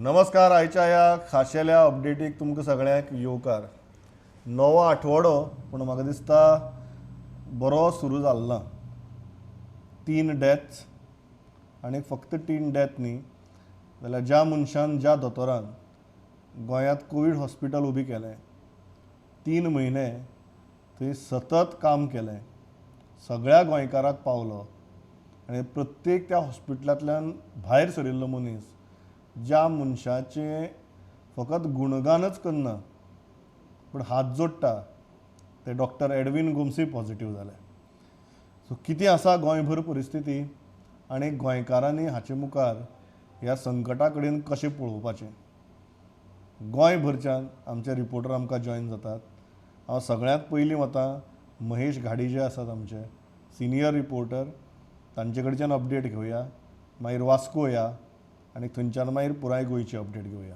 नमस्कार. आयच्या ह्या खाशेल्या अपडेटीक तुमकां सगळ्यांक येवकार. नवो आठवडो, पूण म्हाका दिसता बरो सुरू जालो ना. तीन डेथ्स, आनी फक्त तीन डेथ न्ही जाल्यार ज्या मनशान, ज्या दोतोरान गोंयांत कोवीड हॉस्पिटल उबी केलें, 3 म्हयने थंय सतत काम केलें, सगळ्या गोंयकाराक पावलो आनी प्रत्येक त्या हॉस्पिटलांतल्यान भायर सरिल्लो मनीस ज्या मनशाचें फकत गुणगानच करना पूण हात जोडटा, ते डॉक्टर एडवीन गोम्सूय पॉझिटीव जाले. सो कितें आसा गोंयभर परिस्थिती आनी गोंयकारांनी हाचे मुखार ह्या संकटा कडेन कशें पळोवपाचें, गोंयभरच्यान आमचे रिपोर्टर आमकां जॉयन जातात. हांव सगळ्यांत पयलीं वतां महेश घाडी जे आसात आमचे सिनियर रिपोर्टर, तांचे कडच्यान अपडेट घेवया. मागीर वास्को या आनी थंयच्यान मागीर पुराय गोंयची अपडेट घेवया.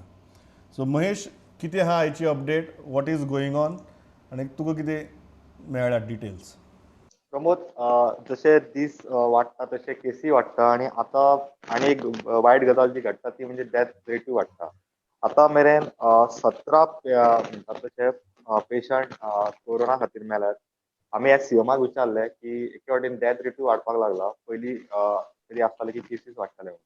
सो महेश, कितें आहा आयची update? What is going on आनी तुका कितें मेळ्ळ्या डिटेल्स? प्रमोद, जशे दीस वाडटा तशे केसी वाडटा आनी आतां आनी एक वायट गजाल जी घडटा ती म्हणजे डेथ रेटूय वाडटा. आतां मेरेन 17 म्हणटात तशे पेशंट कोरोना खातीर मेल्यात. आमी ह्या सीएमाक विचारलें की एके वाटेन डेथ रेटूय वाडपाक लागला, पयलीं तरी आसताले की केसीस वाडटाले म्हणून.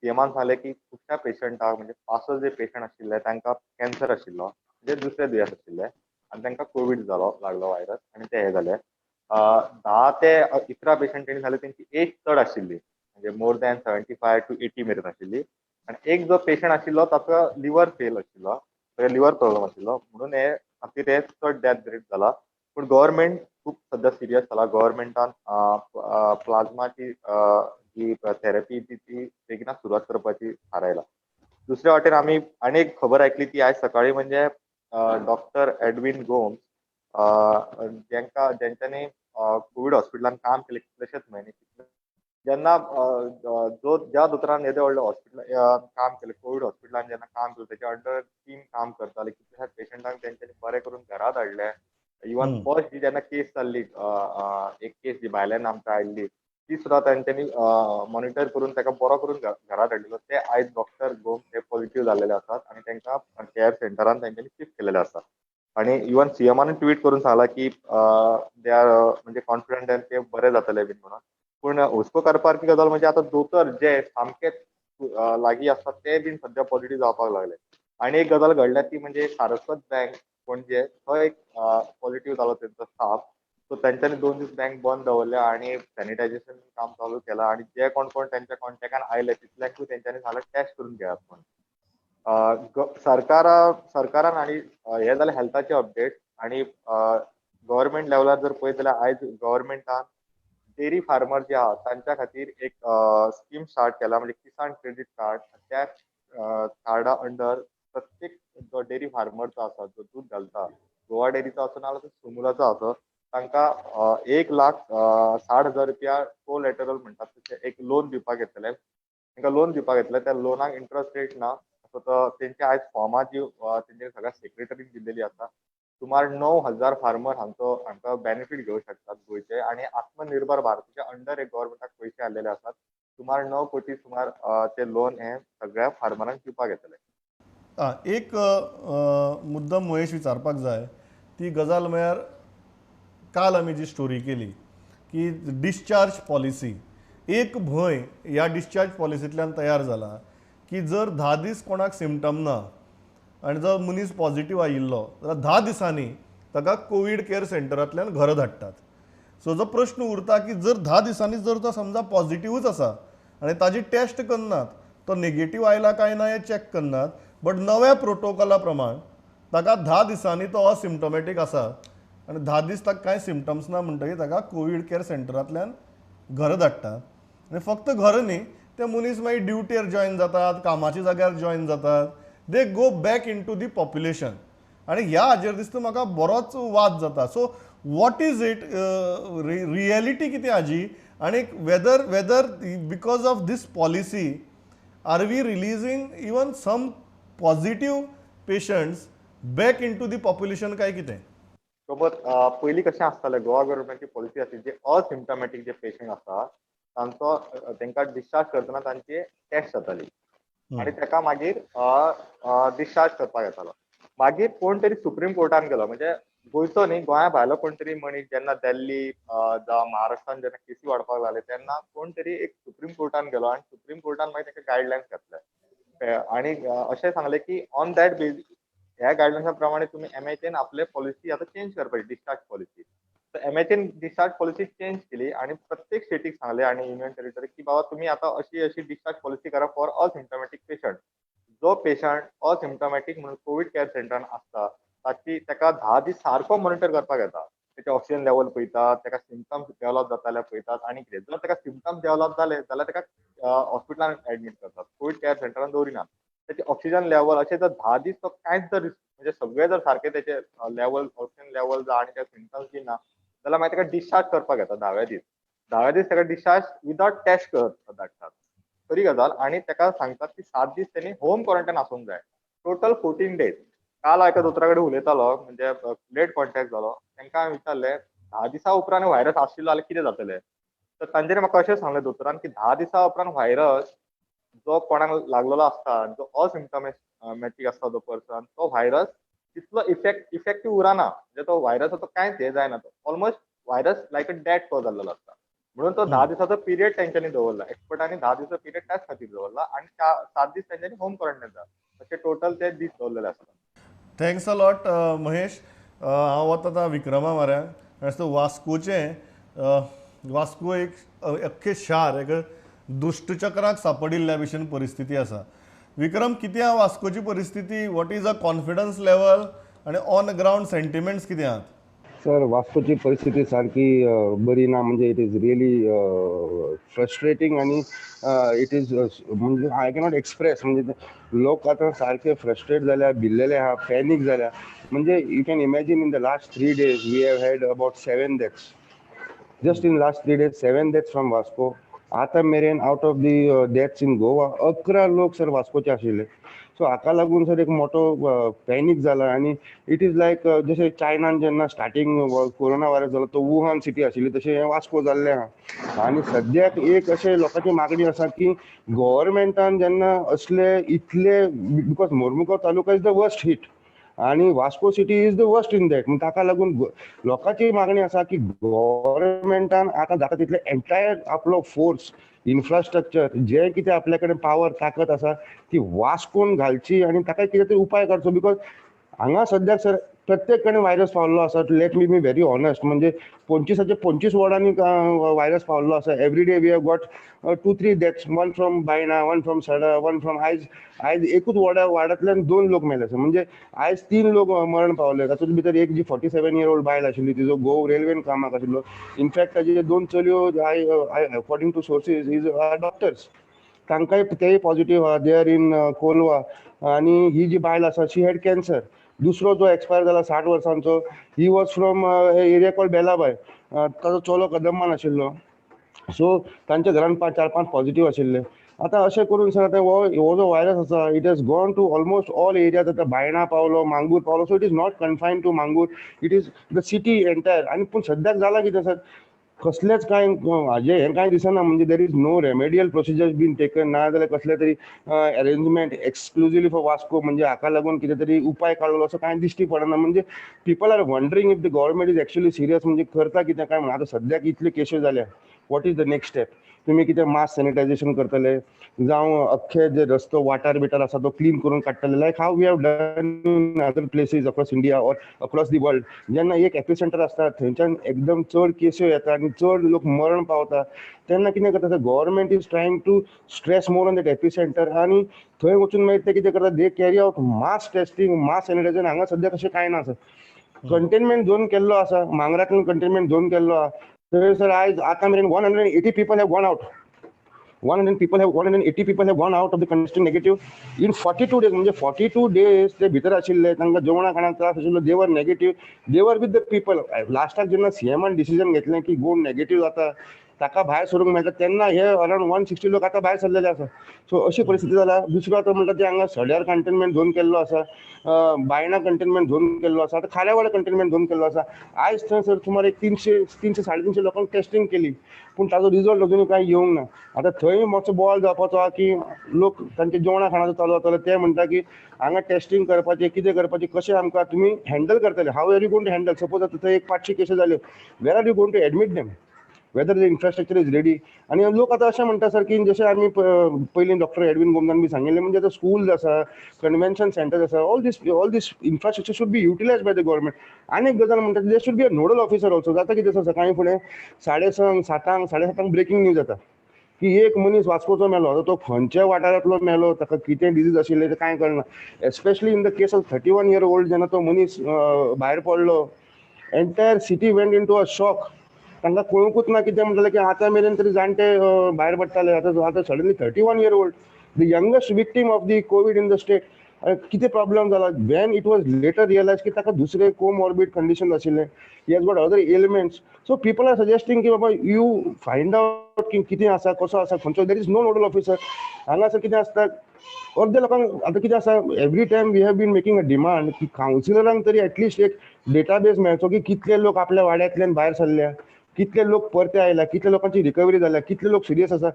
सीएमान सांगलें की खुबश्या पेशंटाक, म्हणजे पासश्ट जे पेशंट आशिल्ले तांकां कॅन्सर आशिल्लो, म्हणजे दुसरे दुयेंस आशिल्ले आनी तांकां कोवीड जालो, लागलो व्हायरस आनी ते हे जाले. 10 ते 11 पेशंट तेणी सांगले तेंची एज चड आशिल्ली, म्हणजे more than 75 to 80 मेरेन आशिल्ली. आनी एक जो पेशंट आशिल्लो ताचो लिवर फेल आशिल्लो, लिवर प्रॉब्लम आशिल्लो, म्हणून हे खातीर हे चड डेथ रेट जाला. पूण गव्हर्मेंट खूब सद्या सिरियस जाला. गव्हर्मेंटान प्लाझ्माची जी थेरपी ती बेगिनाच सुरवात करपाची थारायला. दुसऱ्या वाटेन आमी आनी एक खबर आयकली ती आयज सकाळी, म्हणजे डॉक्टर एडवीन गोम्स, जेंका जेंच्यांनी कोवीड हॉस्पिटलान काम केलें कितलेशेच म्हयने, जेन्ना जो ज्या दोतोरान येदें व्हडलें हॉस्पिटल काम केलें, कोवीड हॉस्पिटलान जेन्ना काम केलें, तेच्या अंडर टीम काम करताले, कितल्याशाच पेशंटांक तेंच्यांनी बरें करून घरा धाडले. इवन फर्स्ट जी जेन्ना केस जाल्ली, एक केस जी भायल्यान आमकां आयिल्ली, ती सुद्दां तेंच्यांनी मॉनिटर करून ताका बरो करून घरा धाडलेलो. ते आयज डॉक्टर गोम्स हे पॉझिटिव्ह जाल्लेले आसात आनी तांकां केअर सेंटरान तेंच्यांनी शिफ्ट केलेले आसा. आणि इवन सीएमान ट्वीट करून सांगला की they are म्हणजे कॉन्फिडंट ते बरे जातले बीन म्हणून. पूण हुस्को करपासारकी गजाल म्हणजे आतां दोतोर जे सामके लागीं आसतात ते बीन सद्या पॉझिटिव्ह जावपाक लागले. आनी एक गजाल घडल्या ती म्हणजे सारस्वत बँक पणजे, थंय एक पॉझिटिव्ह जालो तेंचो स्टाफ. सो तेंच्यांनी 2 दीस बँक बंद दवरल्या आनी सॅनिटायझेशन काम चालू केलां आनी जे कोण कोण तेंच्या कॉन्टेक्टान आयले तितल्यांकूय तेंच्यांनी सांगलें टेस्ट करून घेयात म्हणून. सरकारान आनी हे जाले हेल्थाचे अपडेट. आनी गव्हर्मेंट लेवलार जर पळयत जाल्यार आयज गव्हर्मेंटान डेअरी फार्मर जे आहा तांच्या खातीर एक स्कीम स्टार्ट केला, म्हणजे किसान क्रेडीट कार्ड. त्या कार्डा अंडर प्रत्येक जो डेअरी फार्मर जो आसा, जो दूद घालता, गोवा डेअरीचो आसूं नाजाल्यार सुमुलाचो आसूं, तांकां 1,60,000 रुपया कोलॅटरल म्हणटात तशें एक लोन दिवपाक येतलें. तांकां लोन दिवपाक येतलें. त्या लोनाक इंट्रस्ट रेट ना. सो तो तेंचे आयज फॉर्मां जी तेंचे सगळ्या सेक्रेटरीक दिल्लेली आसा. सुमार 9000 फार्मर हांचो हांकां बेनिफीट घेवंक शकतात गोंयचे. आनी आत्मनिर्भर भारताच्या अंडर एक गव्हर्मेंटाक पयशे आयलेले आसात, सुमार 9 कोटी सुमार ते लोन हे सगळ्या फार्मरांक दिवपाक येतले. आं, एक मुद्दम महेश विचारपाक जाय ती गजाल म्हळ्यार काल आमी जी स्टोरी केली की डिस्चार्ज पॉलिसी, एक भंय ह्या डिस्चार्ज पॉलिसींतल्यान तयार जाला की जर 10 दीस कोणाक सिमटम ना आनी जर मनीस पॉझिटीव आयिल्लो जाल्यार 10 दिसांनी ताका कोवीड केअर सेंटरांतल्यान घरा धाडटात. सो जो प्रश्न उरता की जर 10 दिसांनी जर तो समजा पॉझिटिवूच आसा आनी ताजी टेस्ट करनात, तो नेगेटीव आयला काय ना हें चॅक करनात, बट नव्या प्रोटोकॉला प्रमाण ताका 10 दिसांनी तो असिम्टोमॅटीक आसा आनी 10 दीस ताका कांय सिमटम्स ना म्हणटकीर ताका कोवीड केअर सेंटरांतल्यान घरा धाडटात. आनी फक्त घर न्ही, ते मनीस मागीर ड्युटेर जॉयन जातात, कामाच्या जाग्यार जॉयन जातात, they go back into the population. आनी ह्या हाजेर दिसता म्हाका बरोच वाद जाता. So what is it reality कितें हाजी आनी whether because of this policy are we releasing even some positive patients back into the population काय कितें? सोबत पयलीं कशें आसतालें, गोवा गव्हर्मेंटाची पॉलिसी आसली, जे असिम्टमॅटीक जे पेशंट आसा तांचो, तांकां डिस्चार्ज करतना तांची टेस्ट जाताली. आणि ताका मागीर डिस्चार्ज करपाक येतालो. मागीर कोण तरी सुप्रीम कोर्टान गेलो, म्हणजे गोंयचो न्ही, गोंया भायलो कोण तरी मनीस जेन्ना दिल्ली जावं महाराष्ट्रान जेन्ना केसी वाडपाक लागले तेन्ना कोण तरी एक सुप्रीम कोर्टान गेलो आनी सुप्रीम कोर्टान मागीर ताका गायडलायन्स घातले आनी अशें सांगलें की ऑन that base, ह्या गायडलायन्सा प्रमाणे तुमी एमएचएन आपले पॉलिसी आतां चेंज करपाची, डिस्चार्ज पॉलिसी. तर एमएचएन डिस्चार्ज पॉलिसी चेंज केली आनी प्रत्येक स्टेटीक सांगले आनी युनियन टेरिटरी की बाबा, तुमी आतां अशी अशी डिस्चार्ज पॉलिसी करा फॉर असिम्टमॅटीक पेशंट. जो पेशंट असिम्टमॅटीक म्हणून कोवीड केअर सेंटरान आसता, ताची ताका 10 दीस सारको मॉनिटर करपाक येता. तेचे ऑक्सिजन लेवल पळयतात, ताका सिमटम्स डेव्हलप जाता जाल्यार पळयतात आनी कितें जर ताका सिमटम्स डेव्हलप जाले जाल्यार ताका हॉस्पिटलान एडमीट करतात, कोवीड केअर सेंटरान दवरिनात. त्याचे ऑक्सिजन लेवल अशें जर 10 दीस तो कांयच जर, म्हणजे सगळे जर सारके त्याचे लेवल, ऑक्सिजन लेवल जा आनी ते सिमटम्स बी ना जाल्यार मागीर ताका डिस्चार्ज करपाक येता धाव्या दीस. धाव्या दीस ताका डिस्चार्ज विदाउट टेस्ट धाडटात, खरी गजाल. आनी ताका सांगतात की 7 दीस तेणी होम क्वॉरंटायन आसूंक जाय, टोटल 14 डेज. काल हांव एका दोतोरा कडेन उलयतालो, म्हणजे लेट कॉन्टॅक्ट जालो. तांकां हांवें विचारलें, 10 दिसा उपरांत व्हायरस आशिल्लो जाल्यार कितें जातलें? तर तांच्यानी म्हाका अशें सांगलें दोतोरान की 10 दिसा उपरांत व्हायरस जो कोणाक लागलेलो आसता, जो असिम्टमॅटीक आसता जो पर्सन, तो व्हायरस तितलो इफेक्टीव उरना. म्हणजे तो व्हायरसाचो कांयच हें जायना, तो almost virus like a dead तो जाल्लो आसता. म्हणून तो 10 दिसाचो पिरियड तेंच्यांनी दवरला, एक्सपर्टांनी 10 दिसाचो पिरियड त्याच खातीर दवरला आनी 7 दीस तेंच्यांनी होम क्वॉरंटायन जाता, अशे टोटल ते दीस दवरलेले आसता. Thanks a lot Mahesh. हांव वता आतां विक्रमा म्हऱ्यान. वास्कोचें, वास्को एक अख्खें शार एक दुश्टचक्राक सापडिल्ल्या भशेन परिस्थिती आसा. विक्रम, कितें आहा वास्कोची परिस्थिती? What is a confidence level आनी ऑन ग्रावंड सेंटिमेंट्स कितें आहात? सर, वास्कोची परिस्थिती सारकी बरी ना. म्हणजे it is really frustrating आणि it is, म्हणजे I cannot express. म्हणजे लोक आतां सारके फ्रस्ट्रेट जाल्या, भिल्लेले आहा, पॅनीक जाल्या. म्हणजे you can imagine, in the last 3 days we have had about seven deaths. Just in last 3 days, seven deaths from Vasco. आतां मेरेन out of the deaths in Goa 11 लोक सर वास्कोचे आशिल्ले. सो हाका लागून सर एक मोठो पॅनीक जाला आनी it is लायक जशें चायनान जेन्ना स्टार्टींग कोरोना व्हायरस जालो तो वुहान सिटी आशिल्ली, तशें हें वास्को जाल्लें आहा. आनी सद्याक एक अशें लोकांची मागणी आसा की गोवोरमेंटान जेन्ना असले इतले, because Mormugao taluka is the worst hit आणि Vasco city is the worst in that, ताका लागून लोकांची मागणी आसा की गोवोरमेंटान आतां जाता तितले एंटायर आपलो फोर्स, इन्फ्रास्ट्रक्चर, जे कितें आपल्या कडेन पावर, ताकत आसा ती वास्कोन घालची आनी ताका कितें तरी उपाय काडचो, because हांगा सद्याक सर प्रत्येक कडेन व्हायरस पावल्लो आसा. Let me be very honest, म्हणजे 25चे 25 वॉर्डांनी व्हायरस पावल्लो आसा. Every day we have got two three deaths, one from Baina, one from Sada, one from, आयज आयज एकूच वॉर्डांतल्यान दोन लोक मेले आसा. म्हणजे आयज तीन लोक मरण पावले. तातूंत भितर एक जी 47 year old बायल आशिल्ली, तिजो घोव रेल्वेन कामाक आशिल्लो. इनफॅक्ट ताजे दोन चलयो, I according to sources, is are doctors, तांकांय तेय पॉझिटिव्ह आहा. They are in Colva. आनी ही जी बायल आसा, she had cancer. दुसरो जो एक्सपायर जाला 60 वर्सांचो, he was from area called Belabai. ताजो चलो कदंबान आशिल्लो. सो तांच्या घरान पांच, चार पांच पॉझिटिव्ह आशिल्ले. आतां अशें करून सर, आतां हो जो व्हायरस आसा, it has gone to almost all areas. आतां बायणा पावलो, मांगूर पावलो. So it is not confined to Mangor, it is the city entire. आनी पूण सद्याक जालां कितें सर, कसलेच कांय हाजें हें कांय दिसना. म्हणजे there is no remedial procedure been taken, ना जाल्यार कसले तरी अरेंजमेंट एक्सक्लुजिवली फॉर वास्को, म्हणजे हाका लागून कितें तरी उपाय काडलो असो कांय दिश्टी पडना. म्हणजे people are wondering if the government is actually serious, म्हणजे करता कितें काय म्हणून. आतां सद्याक इतल्यो केश्यो जाल्या, what is the next step? तुमी कितें मास सॅनिटायझेशन करतले, जावं अख्खे जे रस्तो वाठार बिटार आसा तो क्लीन करून काडटले, like how we have done in other places across India or across the world? जेन्ना एक एपिसेंटर आसता, थंयच्यान एकदम चड केस्यो येता आनी चड लोक मरण पावता, तेन्ना कितें करता, government is trying to stress more on that epicenter. आनी थंय वचून मागीर ते कितें करता, they carry out mass testing, mass sanitization. हांगा सद्या तशें कांय ना सर. कंटेनमेंट झोन केल्लो आसा, मांगरांतल्यान कंटेनमेंट झोन केल्लो आहा. थंय सर आयज आतां मेरेन 180 people have gone out. 180 people have gone out of the contesting negative in 42 days. म्हणजे 42 डेज ते भितर आशिल्ले, तांकां जेवणा खाणाक त्रास आशिल्लो, they were negative, they were with the people. लास्टाक जेन्ना सीएमान डिसिजन घेतलें की गो नेगेटीव जाता ताका भायर सरूंक मेळटा तेन्ना हे अरावंड 160 लोक आतां भायर सरलेले आसा. सो अशी परिस्थिती जाला. दुसरो आतां म्हणटा ते हांगा सड्यार कंटेनमेंट झोन केल्लो आसा, बायणा कंटेनमेंट झोन केल्लो आसा, आतां खाऱ्यावाडा कंटेनमेंट झोन केल्लो आसा. आयज थंय सर सुमार एक 300 350 लोकांक टेस्टिंग केली, पूण ताजो रिजल्ट अजून कांय येवंक ना. आतां थंय मातसो बोवाळ जावपाचो आहा की लोक तांचे जेवणा खाणाचो चालू जातालो, ते म्हणटा की हांगा टेस्टिंग करपाचें, कितें करपाचें, कशें आमकां तुमी हँडल करतले, how are you going to handle. Suppose आतां थंय एक 500 केसी जाल्यो, where are you going to admit them, whether the infrastructure is ready. आनी लोक आतां अशें म्हणटा सर की जशें आमी पयलीं डॉक्टर एडवीन गोमजान बी सांगिल्लें, म्हणजे आतां स्कूल्स आसा, कन्वेन्शन सेंटर्स आसा, all this infrastructure should be utilize by the government. आनी एक गजाल म्हणटा, there should be a nodal officer also. जाता कितें सर, सकाळीं फुडें 6:30, 7, 7:30 ब्रेकींग न्यूज जाता की एक मनीस वास्कोचो मेलो. आतां तो खंयच्या वाठारांतलो मेलो, ताका कितें डिजीज आशिल्लें तें कांय कळना. Especially in the case of 31 year old, जेन्ना तो मनीस भायर पडलो, entire city went into a shock. तांकां कळुंकूच ना कितें म्हणटाले की आतां मेरेन तरी जाणटे भायर पडटाले, आतां suddenly 31 year old, the youngest victim of the COVID in the state. कितें प्रॉब्लम जाला, when it was later realize की ताका दुसरे कोमॉर्बिड कंडिशन आशिल्लें, he has got other ailments. So people are suggesting की बाबा you find out की कितें आसा, कसो आसा, खंयचो. There is no nodal officer. हांगासर कितें आसता, अर्दे लोकांक आतां कितें आसा, every time we have been making a demand की कावन्सिलरांक तरी एटलिस्ट एक डेटाबेस मेळचो की कितले लोक आपल्या वाड्यांतल्यान भायर सरल्या, कितले लोक परते आयल्या, कितले लोकांची रिकवरी जाल्या, कितले लोक सिरियस आसा.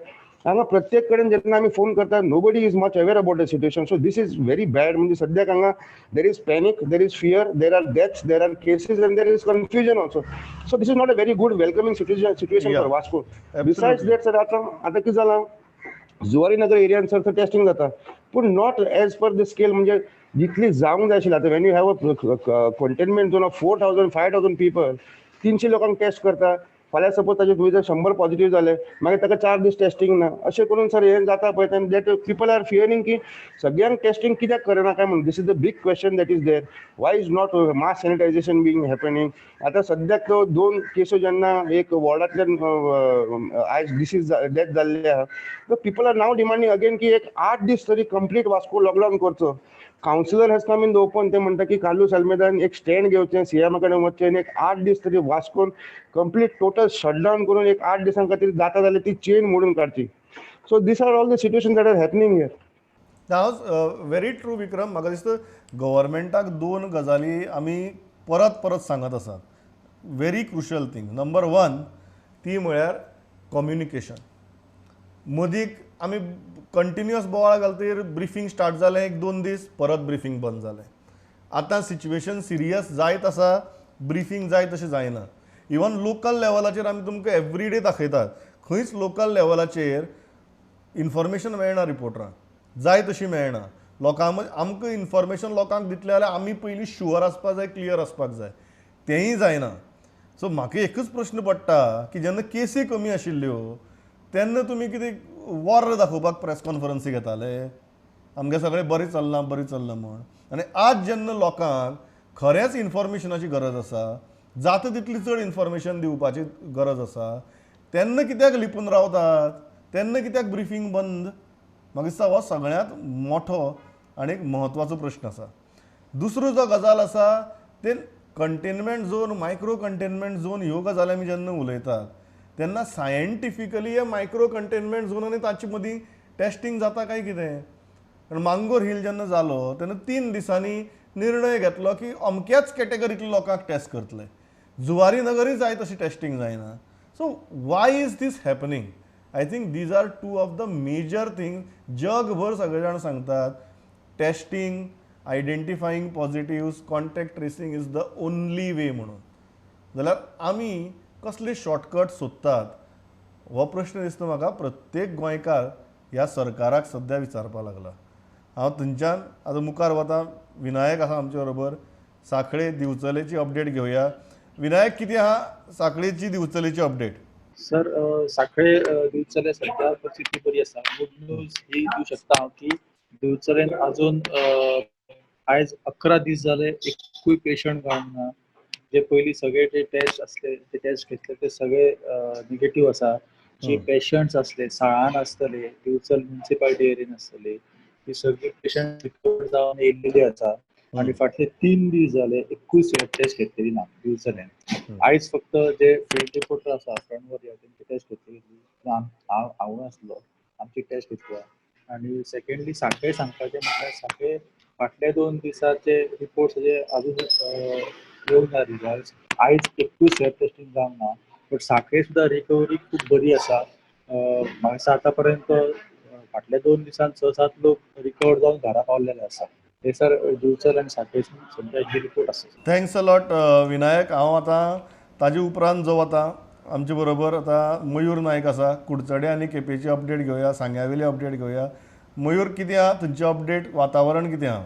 हांगा प्रत्येक कडेन जेन्ना आमी फोन करता, nobody is much aware about the situation. So this is very bad. म्हणजे सद्याक हांगा there is panic, there is fear, there are deaths, there are cases and there is confusion also. So this is not a very good welcoming situation for Vasco. Besides that sir, आतां कितें जालां, Zuari Nagar एरियान sir थंय testing जाता, पूण not as per the scale, म्हणजे जितली जावंक जाय आशिल्ली. आतां when you have a containment zone of 4,000, 5,000 people, 300 लोकांक टेस्ट करता. फाल्यां सपोज ताजे तुवें जर 100 पॉझिटिव्ह जाले, मागीर ताका 4 दीस टेस्टिंग ना. अशें करून सर हें जाता पळय, तेन्ना that people are fearing की सगळ्यांक टेस्टिंग कित्याक करना काय म्हणून. This is the big question that is there. Why is not mass sanitization being happening? आतां सद्याक तो दोन केसो जेन्ना एक वॉर्डांतल्यान आयज डिसीज डेथ जाल्ले आहा, people are now demanding again की एक 8 दीस तरी कंप्लीट वास्को लॉकडावन करचो. Councillor has come in the open. ते म्हणटा की कार्लूस आल्मेदान एक स्टँड घेवचें, सीएमा कडेन वचचें आनी एक 8 दीस तरी वास्कोन कंप्लीट टोटल शटडावन करून एक 8 दिसां खातीर जाता जाल्यार ती चेन मोडून काडची. So these are all the situation that are happening here. हांव व्हेरी ट्रू विक्रम. म्हाका दिसता गव्हर्मेंटाक दोन गजाली आमी परत परत सांगत आसात, very crucial thing. Number one ती म्हळ्यार कम्युनिकेशन. मदीं आमी कंटिन्युअस बोवाळ घालतकीर ब्रिफींग स्टार्ट जालें, एक दोन दीस, परत ब्रिफींग बंद जालें. आतां सिच्युएशन सिरियस जायत आसा, ब्रिफींग जाय तशें जायना. इवन लोकल लेवलाचेर आमी तुमकां एवरीडे दाखयतात, खंयच लोकल लेवलाचेर इन्फॉर्मेशन मेळना, रिपोर्टरांक जाय तशी मेळना. लोकां आमकां इन्फॉर्मेशन लोकांक दितले जाल्यार आमी पयलीं शुअर आसपाक जाय, क्लियर आसपाक जाय, तेंय जायना. सो म्हाका एकूच प्रश्न पडटा की जेन्ना केसी कमी आशिल्ल्यो तेन्ना तुमी कितें वॉर दाखोवपाक प्रेस कॉन्फरन्सी घेताले, आमगें सगळें बरें चल्लां, बरें चल्लां म्हूण? आनी आज जेन्ना लोकांक खरेंच इन्फॉर्मेशनाची गरज आसा, जाता तितली चड इन्फॉर्मेशन दिवपाची गरज आसा, तेन्ना कित्याक लिपून रावतात? तेन्ना कित्याक ब्रिफींग बंद? म्हाका दिसता हो सगळ्यांत मोठो आनी एक म्हत्वाचो प्रश्न आसा. दुसरो जो गजाल आसा ते containment zone, micro containment zone. ह्यो गजाली आमी जेन्ना उलयतात तेन्ना सायंटिफिकली हे मायक्रो कंटेनमेंट झोन आनी ताचे मदीं टेस्टिंग जाता काय कितें? कारण मांगोर हिल जेन्ना जालो तेन्ना 3 दिसांनी निर्णय घेतलो की अमक्याच कॅटेगरींतल्या लोकांक टेस्ट करतले. जुवारी नगरूय जाय तशी टेस्टिंग जायना. So why is this happening? I think these are two of the major thing. जगभर सगळे जाण सांगतात, testing, identifying positives, contact tracing is the only way म्हणून. जाल्यार आमी कसले शॉर्टकट सोदतात हो प्रश्न दिसता म्हाका प्रत्येक गोंयकार ह्या सरकाराक सद्या विचारपाक लागला. हांव थंयच्यान आतां मुखार वता. विनायक आसा आमचे बरोबर. साखळे दिवचलेची अपडेट घेवया. विनायक, कितें आहा साखळेची, दिवचलेची अपडेट? सर, साखळे, दिवचले सध्या परिस्थिती बरी आसा. गुड न्यूज ही दिवं शकता हांव की दिवचलेन अजून आयज 11 दीस जाले एकूय पेशंट गावूंक ना. जे पयलीं सगळे जे टेस्ट आसले, ते टेस्ट घेतले, ते सगळे निगेटीव आसा. जे पेशंट्स आसले साळान आसतले, दिवचल म्युनिसिपालिटी एरियेन आसतले, ती सगळी पेशंट रिकवर जावन येयल्लेली आसा. आनी फाटले 3 दीस जाले एकूय स्वॅब टेस्ट घेतलेली ना दिवचले. आयज फक्त जे फिल्ड रिपोर्टर आसा फ्रंट वॉरियर तेंची टेस्ट घेतलेली, हांवूय आसलो, आमची टेस्ट घेतल्या. आनी सेकंडली सांखळे सांगपाचें म्हटल्यार सांखळे फाटले 2 दिसाचे रिपोर्ट्स जे अजून येवंक ना रिजल्ट्स. आयज एकूय स्वॅब टेस्टींग जावंक ना, बट सांखळे सुद्दां रिकवरी खूब बरी आसा. म्हाका दिसता आतां पर्यंत फाटल्या 2 दिसान 6-7 लोक रिकवर जावन घरा पावलेले आसा. हे सर दिवचल आनी सांखळे सद्या ही रिपोर्ट आसा. Thanks a lot Vinayak. हांव आतां ताजे उपरांत जो वता आमचे बरोबर आतां मयूर नायक आसा. कुडचडे आनी केपेंची अपडेट घेवया, सांग्यावेली अपडेट घेवया. मयूर, कितें आहा थंयची अपडेट, वातावरण कितें आहा?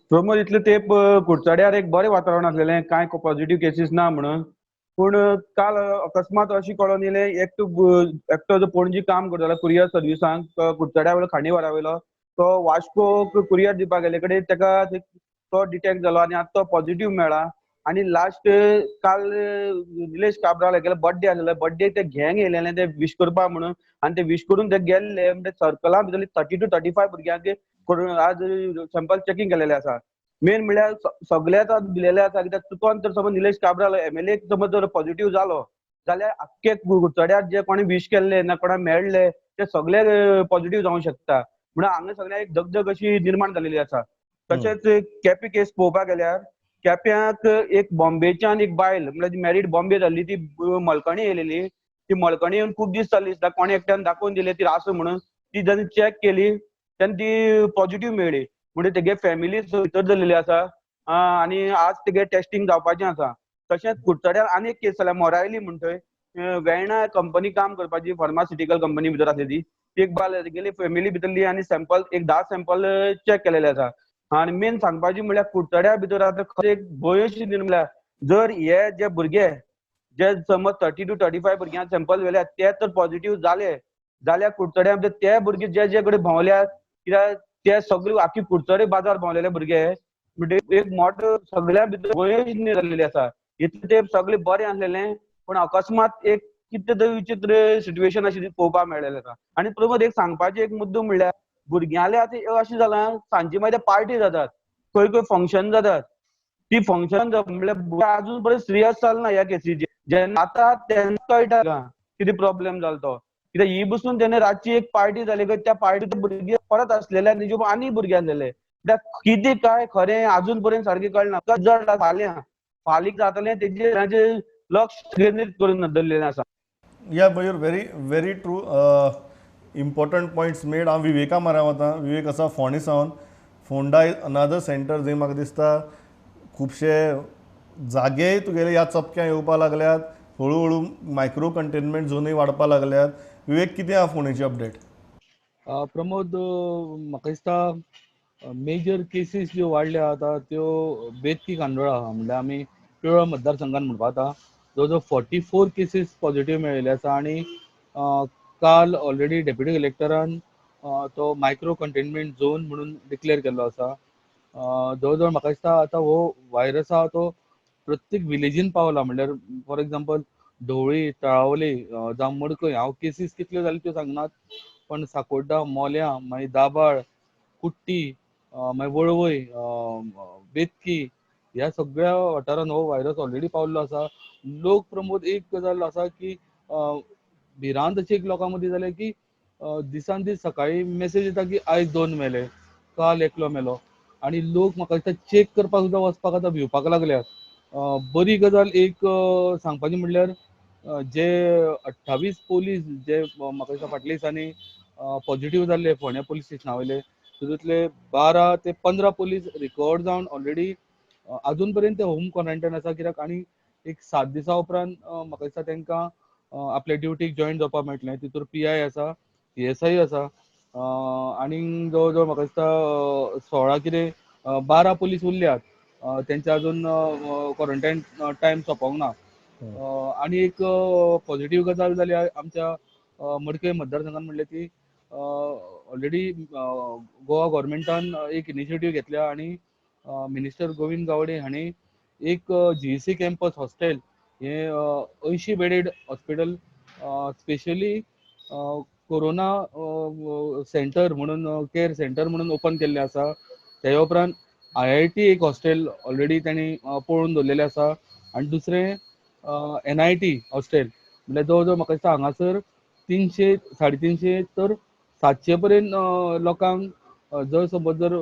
प्रमोद, इतले तेंप कुडचड्यार एक बरें वातावरण आसलेलें, कांय पॉझिटिव्ह केसीस ना म्हणून. पूण काल अकस्मात अशी कळोन येयलें, एकटो जो पणजी काम करतालो कुरियर सर्विसांक, कुडचड्या वयलो खांडीवारा वयलो, तो वास्को कुरियर दिवपाक गेल्ले कडेन ताका तो डिटेक्ट जालो आनी आतां तो पॉझिटिव्ह मेळ्ळा. आनी लास्ट काल निलेश काब्राल हेगेलो बर्थडे आसलेलो, बर्थडे ते गँग येयलेले ते विश करपाक म्हणून, आनी ते विश करून ते गेल्ले. म्हणजे सर्कला भितरले 30 to 35 भुरग्यांक आज सॅम्पल चॅकिंग केलेले आसा. मेन म्हणल्यार सगळ्याक आज दिलेले आसा, कित्याक चुकोन तर समज निलेश काब्राल एमएलए समज जर पॉझिटिव्ह जालो जाल्यार आख्खे कुडचड्यार जे कोणी विश केल्ले ना कोणाक मेळ्ळे ते सगळे पॉझिटिव्ह जावंक शकता. म्हणून हांगा सगळ्या एक दगदग अशी निर्माण जालेली आसा. तशेंच केपे केस पळोवपाक गेल्यार केप्यांक एक बॉम्बेच्यान एक बायल, म्हणल्यार मॅरीड बॉम्बे जाल्ली, ती मलकणी येयलेली. ती मलकणी येवन खूब दीस जाल्ली दिसता, कोणी एकट्यान दाखोवन दिले ती आसा म्हणून. ती जेन्ना चॅक केली तेन्ना ती पॉझिटिव्ह मेळ्ळी. म्हणजे तेगे फॅमिली भितर जाल्लेली आसा आनी आज तेगे टेस्टिंग जावपाचें आसा. तशेंच कुडचड्यार आनी एक केस जाल्या, मोरायली म्हणटय, वेर्णा कंपनी काम करपाची, फार्मास्युटिकल कंपनी भितर आसली ती एक बायल तेगेली फॅमिली भितरली आनी सॅम्पल एक 10 सॅम्पल चॅक केलेले आसा. आनी मेन सांगपाचें म्हणल्यार कुडचड्या भितर आतां खरें एक भंय अशी निर्मल्या, जर हे जे भुरगे जे समज 30 to 35 भुरग्यांक सॅम्पल व्हेल्या ते तर पॉझिटिव्ह जाले जाल्यार कुडचड्या भितर ते भुरगे जे जे कडेन भोंवल्यात, कित्याक ते सगळे आख्खी कुडचडे बाजार भोंवलेले भुरगे, म्हणजे एक मोठो सगळ्या भितर भंय जाल्लेली आसा. इतले ते सगळे बरे आसलेले, पूण अकस्मात एक कितें तरी विचित्र सिट्युएशन अशी पळोवपाक मेळ्ळेलें आसा. आनी प्रमोद एक सांगपाचें एक मुद्दो म्हणल्यार भुरग्यांले आतां अशें जालां, सांजे मागीर पार्टी जातात, खंय खंय फंक्शन जातात, ती फंक्शन म्हणल्यार अजून पर्यंत सिरियस चलना ह्या केसीचेर. जेन्ना आतां तेन्ना कळटा कितें प्रॉब्लेम जालो तो, कित्याक ही बसून तेन्ना रातची एक पार्टी जाली खंय, त्या पार्टीत भुरगे परत आसलेले आनी तेजे आनी भुरगे आसलेले. कित्याक कितें काय खरें अजून पर्यंत सारकें कळना. जड फाल्यां फाल्यां जातलें तेजेर लक्ष केंद्रीत करून दवरलेलें आसा. या Mayur, very very true, important points made. हांव विवेका म्हऱ्यान वता. विवेक आसा फोंडे सावन. फोंडा is another centre जंय म्हाका दिसता खुबशे जागेय तुगेले ह्या चपक्यां येवपाक लागल्यात, हळू हळू मायक्रो कंटेनमेंट झोनूय वाडपाक लागल्यात. विवेक, कितें आहा फोंडेची अपडेट? प्रमोद, म्हाका दिसता मेजर केसीस ज्यो वाडल्या आतां त्यो बेतकी कांदोळा आहा. म्हणल्यार आमी पिळवळ मतदारसंघान म्हणपा आतां जवळ जवळ 44 केसीस पॉझिटिव्ह मेळिल्ले आसा. आनी काल ऑलरेडी डेप्युटी कलेक्टरान तो मायक्रो कंटेनमेंट झोन म्हणून डिक्लेअर केल्लो आसा. जवळ जवळ म्हाका दिसता आतां हो व्हायरस आहा तो प्रत्येक विलेजीन पावला. म्हणल्यार फॉर एग्जाम्पल ढवळी, तळावली, जावं मडकय, हांव केसीस कितल्यो जाल्यो त्यो सांगनात, पण साकोड्डा, मोल्यां, मागीर दाबाळ, कुट्टी, मागीर वळवय, बेतकी ह्या सगळ्या वाठारान हो व्हायरस ऑलरेडी पावल्लो आसा. लोक प्रमोद एक गजाल आसा की भिरांत अशी एक लोकां मदीं जाल्या की दिसान दीस सकाळीं मेसेज येता की आयज 2 मेले, काल एकलो मेलो, आनी लोक म्हाका दिसता चॅक करपाक सुद्दां वचपाक आतां भिवपाक लागल्यात. बरी गजाल एक सांगपाची म्हणल्यार जे 28 पोलीस जे म्हाका दिसता फाटल्या दिसांनी पॉझिटिव्ह जाल्ले फोंड्या पोलीस स्टेशना वयले, तितूंतले 12 ते 15 पोलीस रिकवर जावन ऑलरेडी अजून पर्यंत ते होम क्वॉरंटायन आसा. कित्याक आनी एक 7 दिसां उपरांत म्हाका दिसता तांकां आपल्या ड्युटीक जॉयन जावपाक मेळटलें. तितूर PI आसा, PSI आसा, आनी जवळ जवळ म्हाका दिसता 16 कितें 12 पोलीस उरल्यात, तेंचे अजून क्वॉरंटायन टायम सोंपोंक ना. आनी एक पॉझिटिव्ह गजाल जाली आमच्या मडकय मतदारसंघान म्हणलें ती ऑलरेडी गोवा गव्हर्मेंटान एक इनिशिएटीव घेतल्या आनी मिनिस्टर गोविंद गावडे हांणी एक GEC campus hostel हे 80 bedded hospital specially corona centre म्हणून, केअर सेंटर म्हणून ओपन केल्लें आसा. तेज्या उपरांत आयआयटी एक हॉस्टेल ऑलरेडी तांणी पळोवन दवरलेलें आसा आनी दुसरें एनआयटी हॉस्टेल, म्हणल्यार जवळ जवळ म्हाका दिसता हांगासर 300 350 तर 700 पर्यंत लोकांक जर समज जर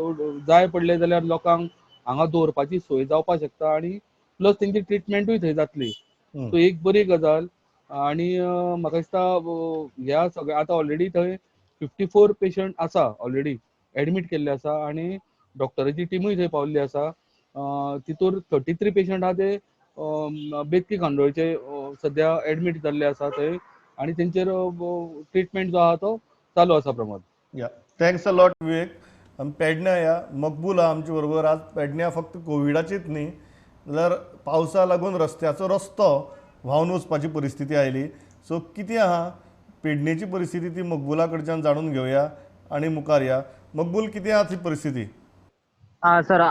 जाय पडलें जाल्यार लोकांक हांगा दवरपाची सोय जावपाक शकता आनी प्लस तेंची ट्रिटमेंटूय थंय जातली. सो एक बरी गजाल. आनी म्हाका दिसता ह्या सगळ्या आतां ऑलरेडी थंय 54 पेशंट आसा, ऑलरेडी एडमीट केल्ले आसा आनी डॉक्टराची टिमूय थंय पावल्ली आसा. तितूर 33 पेशंट आहा ते बेतकी खांडोळचे सद्या एडमीट जाल्ले आसा थंय आनी तेंचेर ट्रिटमेंट जो आहा तो चालू आसा, प्रमोद. या, thanks a lot विवेक. आमी पेडण्या या, मकबूल आहा आमचे बरोबर. आज पेडण्या फक्त कोविडाचीच न्ही जाल्यार पावसा लागून रस्त्याचो रस्तो व्हांवन वचपाची परिस्थिती आयली. सो कितें आहा पेडणेची परिस्थिती ती मकबुला कडच्यान जाणून घेवया आनी मुखार या. मकबूल, कितें आहा ती परिस्थिती? हा सर,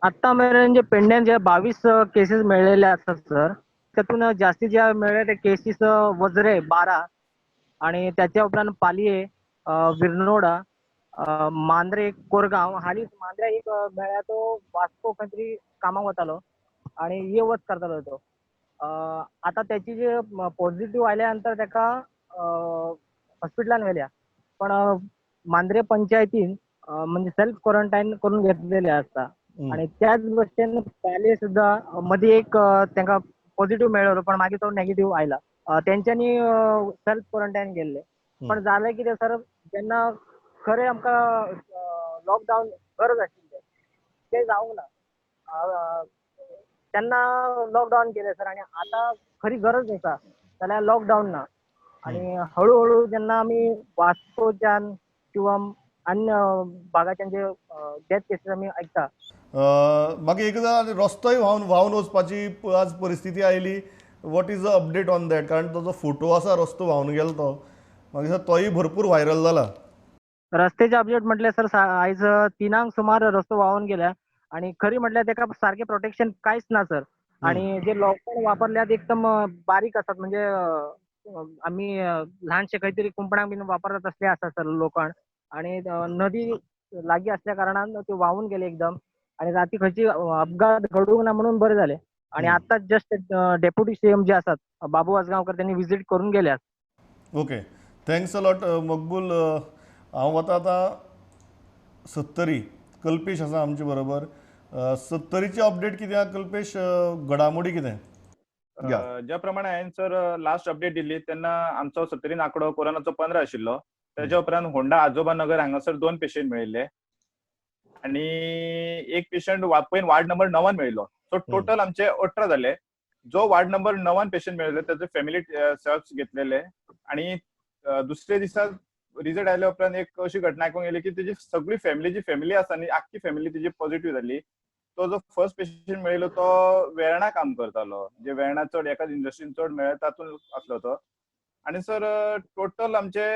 आत्ता मेरेन जे पेडण्यान जे 22 केसीस मेळलेले आसात सर, त्यातून जास्तीत ज्या मेळ्ळे ते केसीस वजरे 12 आणि त्याच्या उपरांत पालये, विर्नोडा, मांद्रे, कोरगांव. हालींच मांद्रे एक मेळ्ळा, तो वास्को खंय तरी कामाक वतालो आणि ये वच करतालो तो. आता त्याची जे पॉझिटिव्ह आयल्या नंतर ताका हॉस्पिटलान व्हेल्या, पण मांद्रे पंचायतीन म्हणजे सेल्फ क्वॉरंटायन करून घेतलेले आसता. आणि त्याच भशेन पालये सुद्दां मदीं एक तांकां पॉझिटिव्ह मेळ्ळो, पण मागीर तो नेगेटिव्ह आयला. तेंच्यांनी सेल्फ क्वॉरंटायन केल्ले. पण जालें कितें सर, जेन्ना खरें आमकां लॉकडावन गरज आशिल्लें तें जावंक ना तेन्ना लॉकडावन केलें सर. आनी आतां खरी गरज आसा जाल्यार लॉकडावन ना. आणि हळूहळू जेन्ना आमी वास्कोच्यान किंवा अन्य भागाच्यान जे डेथ केसीस आमी आयकता. मागीर एकदां रस्तोय व्हांवन व्हांवन वचपाची आज परिस्थिती आयली. What is the update on that? कारण तो जो फोटो आसा रस्तो व्हांवन गेलो तो मागीर तोय भरपूर व्हायरल जाला. रस्त्याचे अपडेट म्हटल्यार सर, आयज 3क सुमार रस्तो व्हांवन गेल्या आणि खरी म्हटल्यार तेका सारकें प्रोटेक्शन कांयच ना सर. आणि जे लोखण वापरल्यात एकदम बारीक आसात, म्हणजे आमी ल्हानशे खंय तरी कुंपणाक बीन वापरतात तसले आसा सर लोखण. आणि नदी लागीं असल्या कारणान ते व्हांवून गेले एकदम आणि राती खंयची अपघात घडूंक ना म्हणून बरें जालें. आणि आतां जस्ट डेप्युटी सीएम जे आसात बाबू आजगांवकर, त्यांनी विजीट करून गेल्यात. Okay, thanks a lot Maqbool. हांव वता आतां सत्तरी. कल्पेश आसा आमचे बरोबर. सत्तरीची अपडेट कितें आहा कल्पेश? घडामोडी कितें? ज्या प्रमाणे हांवें सर लास्ट अपडेट दिल्ली तेन्ना आमचो सत्तरीन आंकडो कोरोनाचो 15 आशिल्लो. तेज्या उपरांत होंडा आजोबा नगर हांगासर 2 पेशंट मेळिल्ले आनी एक पेशंट वापयन वार्ड नंबर 9 मेळिल्लो. सो टोटल आमचे 18 जाले. जो वार्ड नंबर 9 पेशंट मेळिल्लो त्याचे फॅमिली स्वॅब्स घेतलेले आणि दुसऱ्या दिसा रिजल्ट आयल्या उपरांत एक अशी घटना आयकूंक येयली की तेजी सगळी फॅमिली, जी फॅमिली आसा न्ही, आख्खी फॅमिली तेजी पॉझिटिव्ह जाली. तो जो फर्स्ट पेशंट मेळिल्लो तो वेर्णा काम करतालो, जे वेर्णा चड एकाच इंडस्ट्रीन चड मेळ्ळे तातूंत आसलो तो. आनी सर टोटल आमचे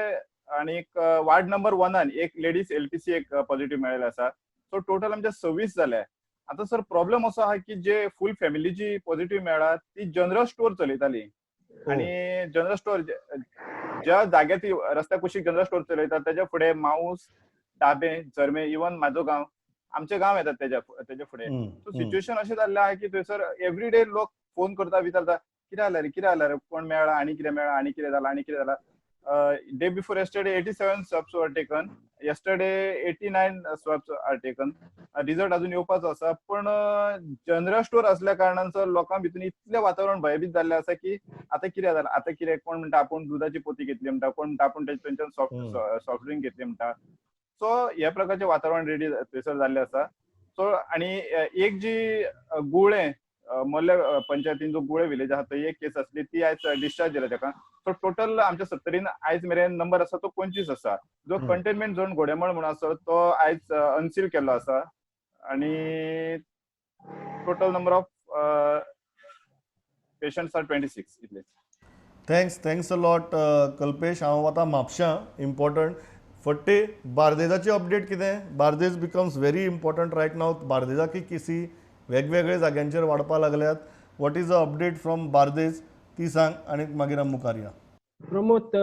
आनीक वार्ड नंबर 1 एक लेडीज एलटीसी एक पॉझिटिव्ह मेळिल्ले आसा. सो टोटल आमचे 26 जाले. आतां सर प्रॉब्लेम असो आहा की जे फूल फॅमिली जी पॉझिटिव्ह मेळ्ळा ती जनरल स्टोर चलयताली आनी जनरल स्टोर ज्या जाग्यार ती रस्त्या कुशीक जनरल स्टोर चलयता तेज्या फुडें माऊस, दाबे, झरमे, इवन म्हाजो गांव, आमचे गांव येतात तेज्या फुडें. सो सिच्युएशन अशें जाल्लें आहा की थंयसर एवरी डे लोक फोन करता, विचारता कितें जालें रे, कितें जालें रे, कोण मेळ्ळा आनी कितें मेळ्ळा आनी कितें जालां आनी कितें जालां. Day before yesterday 87 swabs were taken, yesterday 89 swabs are taken. Result अजून येवपाचो आसा. पण जनरल स्टोर असल्या कारणान सर लोकां भितून इतलें वातावरण भयभीत जाल्लें आसा की आतां कितें जालां, आतां कितें, कोण म्हणटा आपूण दुदाची पोती घेतली म्हणटा, कोण म्हणटा आपूण थंयच्यान सॉफ्ट ड्रिंक घेतली म्हणटा. सो ह्या प्रकारचें वातावरण रेडी थंयसर जाल्लें आसा. सो आनी एक जी गुळे मोर्ले पंचायतीन जो गुळे विलेज आसा थंय एक केस आसली ती आयज डिस्चार्ज जाल्या ताका. सो टोटल आमच्या सत्तरीन आयज मेरेन नंबर आसा तो 25 आसा. जो कंटेनमेंट झोन घोडेमळ म्हणून आसा तो आयज अनसील केल्लो आसा आनी total number of patients are 26 इतले. Thanks, thanks a lot Kalpesh. हांव वता म्हापशां. इम्पॉर्टंट फट्टे बार्देजाची अपडेट कितें? Bardez becomes very important right now. बार्देजाकी केसी वेगवेगळे जाग्यांचेर वाडपाक लागल्यात. What is the update from Bardez ती सांग आनी मागीर आमी मुखार या. प्रमोद,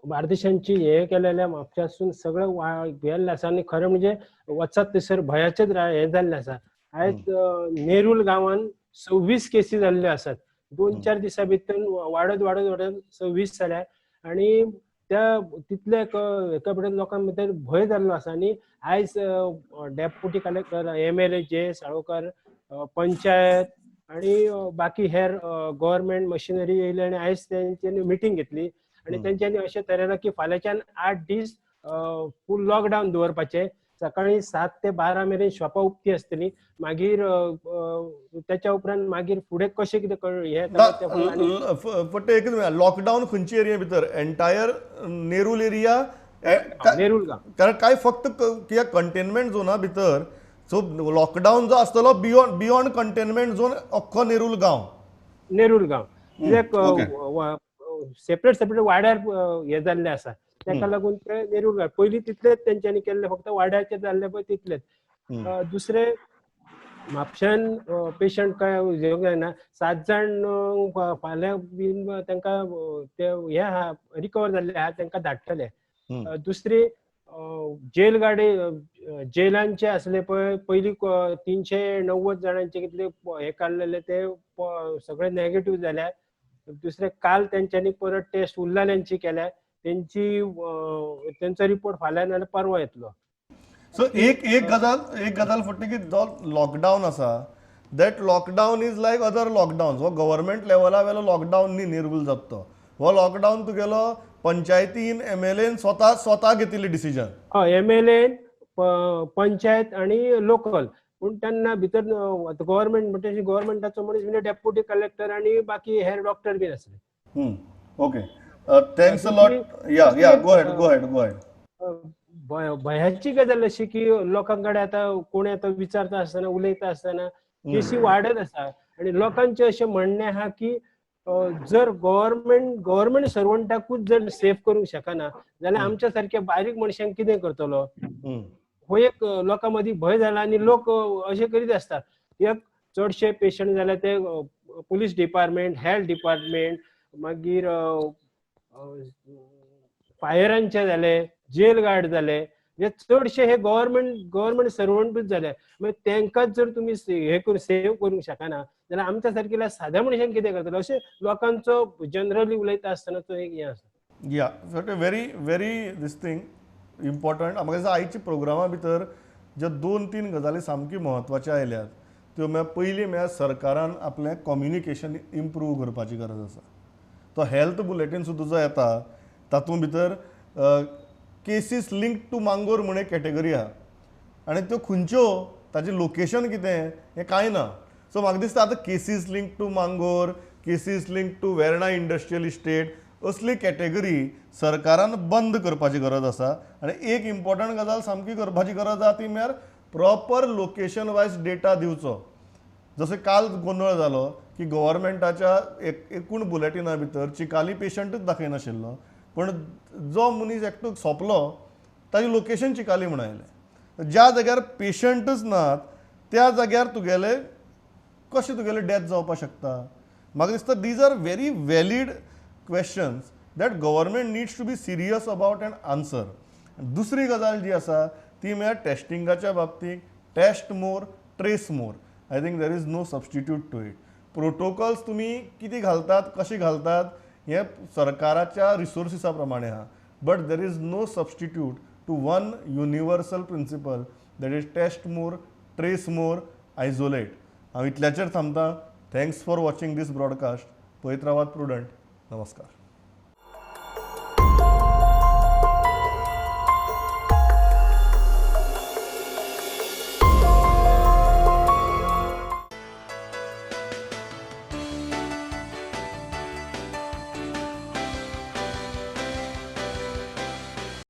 बार्देशांची हे केलेल्या म्हापशासून सगळें गेल्लें आसा आनी खरें म्हणजे वचत थंयसर भंयाचेच हें जाल्लें आसा. आयज नेरूल गांवान 26 केसी जाल्ल्यो आसात. 2-4 दिसां भितर वाडत वाडत वाडत 26 जाल्या आनी त्या तितले एका भितर लोकां भितर भंय जाल्लो आसा. आनी आयज deputy collector, MLA J Salgaonkar, panchayat आनी बाकी हेर गव्हर्मेंट मशिनरी येयली आनी आयज तेंच्यांनी मिटींग घेतली आनी तेंच्यांनी अशें थरयलां की फाल्यांच्यान 8 दीस फूल लॉकडावन दवरपाचें. सकाळी 7 ते 12 मेरेन शॉपां उक्ती आसतली, मागीर त्याच्या उपरांत मागीर फुडें कशें कितें हें. फक्त एकच, लॉकडावन खंयची एरिया भितर? Entire Nerul area? नेरूल गांव. कारण काय फक्त कित्याक कंटेनमेंट झोना भितर, सो लॉकडावन जो आसतलो बियॉन्ड कंटेनमेंट झोन अख्खो नेरूल गांव. नेरूल गांव कित्याक सेपरेट सेपरेट वाड्यार हे जाल्ले आसा, ताका लागून ते नेरूल गांव पयलीं तितलेच तेंच्यांनी केल्ले, फक्त वाड्याचे जाल्ले पळय तितलेच. दुसरे म्हापश्यान पेशंट काय येवंक जायना, 7 जाण फाल्यां बीन तांकां ते हे आहा रिकवर जाल्ले आहा तांकां धाडटले. दुसरी जेल गाडी जेलांचे आसले पळय पयलीं 390 जाणांचे कितले हे काडलेले ते सगळे नेगेटीव जाल्या. दुसरे काल तेंच्यांनी परत टेस्ट उरलेल्यांची केल्या, तेंची तेंचो रिपोर्ट फाल्यां नाल्यार परवां येतलो. सो एक एक गजाल फुटली की जो लॉकडावन आसा that lockdown is like other lockdown. हो गव्हर्मेंट लेवला वेलो लॉकडावन न्ही नेरूल जाता तो, हो लॉकडावन तुगेलो पंचायतीन एमएलएन स्वता स्वता घेतिल्ली डिसिजन. हय, एमएलएन, पंचायत आनी लोकल. पूण तेन्ना भितर गव्हर्मेंट म्हणटा गव्हर्मेंटाचो मनीस म्हणजे डेप्युटी कलेक्टर आनी बाकी हेर डॉक्टर बीन आसले. Okay, thanks a lot. Yeah yeah, go ahead go ahead go ahead. भयाची गजाल अशी की लोकां कडेन आतां कोण आतां विचारता आसतना उलयता आसतना केसी वाडत आसा आनी लोकांचें अशें म्हणणें आहा की जर गव्हर्मेंट सर्वंटाकूच जर सेफ करूंक शकना जाल्यार आमच्या सारक्या बारीक मनशांक कितें करतलो, हो एक लोकां मदीं भंय जाला आनी लोक अशें करीत आसतात. एक चडशे पेशंट जाल्यार ते पुलीस डिपार्टमेंट, हेल्थ डिपार्टमेंट, मागीर फायरांचे जाले, जेल गार्ड जाले, हे चडशे हे गव्हर्मेंट सर्वंटूच जाले. मागीर तांकांच जर तुमी हे करून सेव करूंक शकना जाल्यार आमच्या सारकेल्या साद्या मनशांक कितें करतले अशें लोकांचो जनरली उलयता आसतना तो एक हें आसा. Yeah, very very this thing important. म्हाका दिसता आयच्या प्रोग्रामा भितर ज्यो 2-3 गजाली सामक्यो म्हत्वाच्यो आयल्यात त्यो म्हळ्यार पयलीं म्हळ्यार सरकारान आपलें कम्युनिकेशन इम्प्रूव करपाची गरज आसा. तो हेल्थ बुलेटीन सुद्दां जो येता तातूंत भितर केसीस लिंक्ड टू मांगोर म्हूण एक कॅटेगरी आहा आनी त्यो खंयच्यो, ताचें लोकेशन कितें हें कांय ना. सो म्हाका दिसता आतां cases linked to Mangor, cases linked to Verna industrial estate असली कॅटेगरी सरकारान बंद करपाची गरज आसा. आनी एक इम्पॉर्टंट गजाल सामकी करपाची गरज आहा ती म्हळ्यार प्रॉपर लोकेशन वायज डेटा दिवचो. जशें काल गोंदळ जालो की गव्हर्मेंटाच्या एकूण बुलेटिना भितर चिकाली पेशंटूच दाखयनाशिल्लो, पूण जो मनीस एकटो सोंपलो ताजें लोकेशन चिकाली म्हूण आयलें. ज्या जाग्यार पेशंटच नात त्या जाग्यार तुगेले कशें तुगेले डेथ जावपाक शकता. म्हाका दिसता these are very valid questions that government needs to be serious about and answer. दुसरी गजाल जी आसा ती म्हळ्यार टेस्टिंगाच्या बाबतींत test more, trace more. I think there is no substitute to it. Protocols तुमी कितें घालतात, कशें घालतात हें सरकाराच्या रिसोर्सिसा प्रमाणे आहा, but there is no substitute to one universal principle that is test more, trace more, isolate. हांव इतल्याचेर थांबता. Thanks for watching this broadcast. पळयत रावात प्रुडंट. नमस्कार.